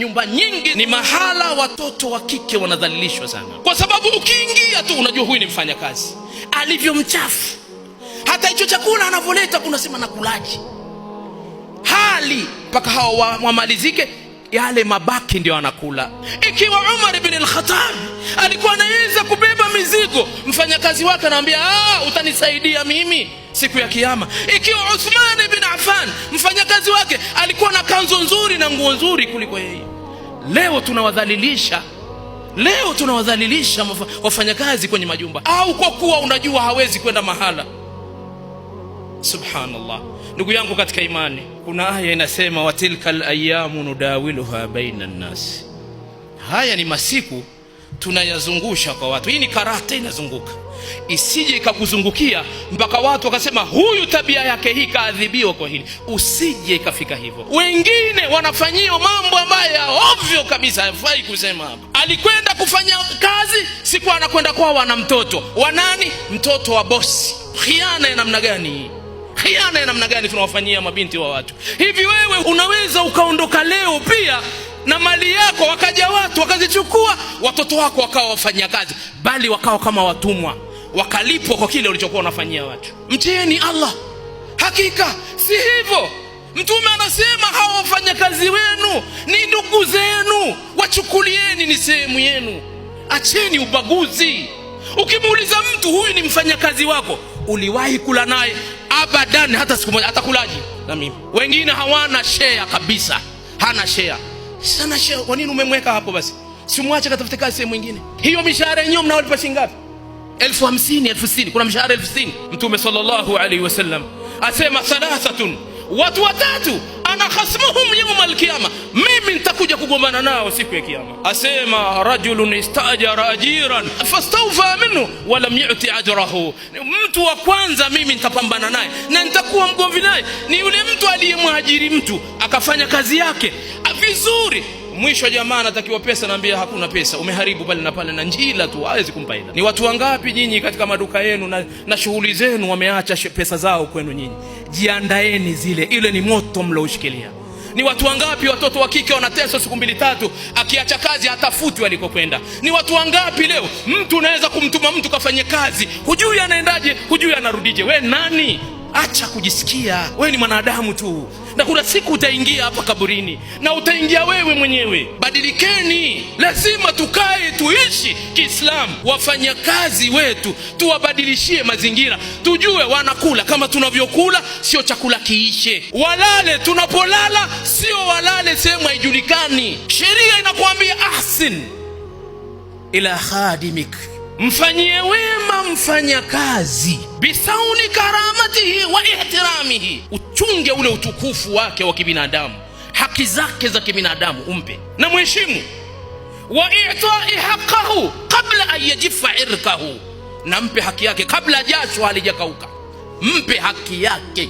Nyumba nyingi ni mahala watoto wa kike wanadhalilishwa sana, kwa sababu ukiingia tu unajua huyu ni mfanyakazi, alivyo mchafu, hata hicho chakula anavyoleta unasema nakulaje? Hali mpaka hawa wamalizike, yale mabaki ndio anakula. Ikiwa Umar ibn al-Khattab alikuwa anaweza kubeba mizigo, mfanyakazi wake anamwambia, utanisaidia mimi siku ya Kiyama. Ikiwa Uthman ibn Affan mfanyakazi wake alikuwa na kanzu nzuri na nguo nzuri kuliko yeye. Leo tunawadhalilisha, leo tunawadhalilisha wafanyakazi kwenye majumba, au kwa kuwa unajua hawezi kwenda mahala. Subhanallah. Ndugu yangu katika imani, kuna aya inasema, watilka alayamu nudawiluha baina nnasi. Haya ni masiku tunayazungusha kwa watu. Hii ni karata inazunguka, isije ikakuzungukia mpaka watu wakasema huyu tabia yake hii kaadhibiwa kwa hili. Usije ikafika hivyo. Wengine wanafanyiwa mambo ambayo ya ovyo kabisa, hayafai kusema hapa. Alikwenda kufanya kazi, siku anakwenda kwao ana mtoto wa nani? Mtoto wa bosi. Khiana ya namna gani hii? Khiana ya namna gani tunawafanyia mabinti wa watu hivi? Wewe unaweza ukaondoka leo pia na mali yako, wakaja watu wakazichukua, watoto wako wakawa wafanyia kazi, bali wakawa kama watumwa, wakalipwa kwa kile ulichokuwa unafanyia watu. Mcheni Allah, hakika si hivyo. Mtume anasema hawa wafanyakazi wenu ni ndugu zenu, wachukulieni ni sehemu yenu, acheni ubaguzi. Ukimuuliza mtu huyu ni mfanyakazi wako, uliwahi kula naye? Abadan, hata siku moja. Atakulaje na mimi? Wengine hawana share kabisa, hana share sana share. Kwa nini umemweka hapo basi? Simwache katafute kazi sehemu nyingine. Hiyo mishahara yenyewe mnaolipa shilingi ngapi? 50,000, 60,000. Kuna mshahara 60,000. Mtume sallallahu alaihi wasallam asema thalathatun, watu watatu, ana khasmuhum yawm alqiyama, mimi nitakuja kugombana nao siku ya Kiyama. Asema rajulun istajara ajiran fastawfa minhu wa lam yu'ti ajrahu, mtu wa kwanza mimi nitapambana naye na nitakuwa mgomvi naye ni yule mtu aliyemwajiri mtu akafanya kazi yake vizuri, mwisho jamaa anatakiwa pesa, naambia hakuna pesa, umeharibu pale na pale na njila tu, hawezi kumpa hela. Ni watu wangapi nyinyi katika maduka yenu na shughuli zenu wameacha pesa zao kwenu nyinyi? Jiandaeni zile, ile ni moto mloushikilia. Ni watu wangapi watoto wa kike wanateswa siku mbili tatu, akiacha kazi hatafutwi alikokwenda. Ni watu wangapi leo mtu unaweza kumtuma mtu kafanye kazi, hujui anaendaje, hujui anarudije. We nani? Acha kujisikia, wewe ni mwanadamu tu, na kuna siku utaingia hapa kaburini na utaingia wewe mwenyewe. Badilikeni, lazima tukae tuishi Kiislamu. Wafanyakazi wetu tuwabadilishie mazingira, tujue wanakula kama tunavyokula, sio chakula kiishe. Walale tunapolala, sio walale sehemu haijulikani. Sheria inakuambia ahsin ila khadimik, mfanyie wema mfanyakazi, bisauni karamatihi wa ihtiramihi, uchunge ule utukufu wake wa kibinadamu, haki zake za kibinadamu umpe na mheshimu. Wa i'tai haqqahu qabla an yajifa irkahu, na mpe haki yake kabla jasho halijakauka, mpe haki yake.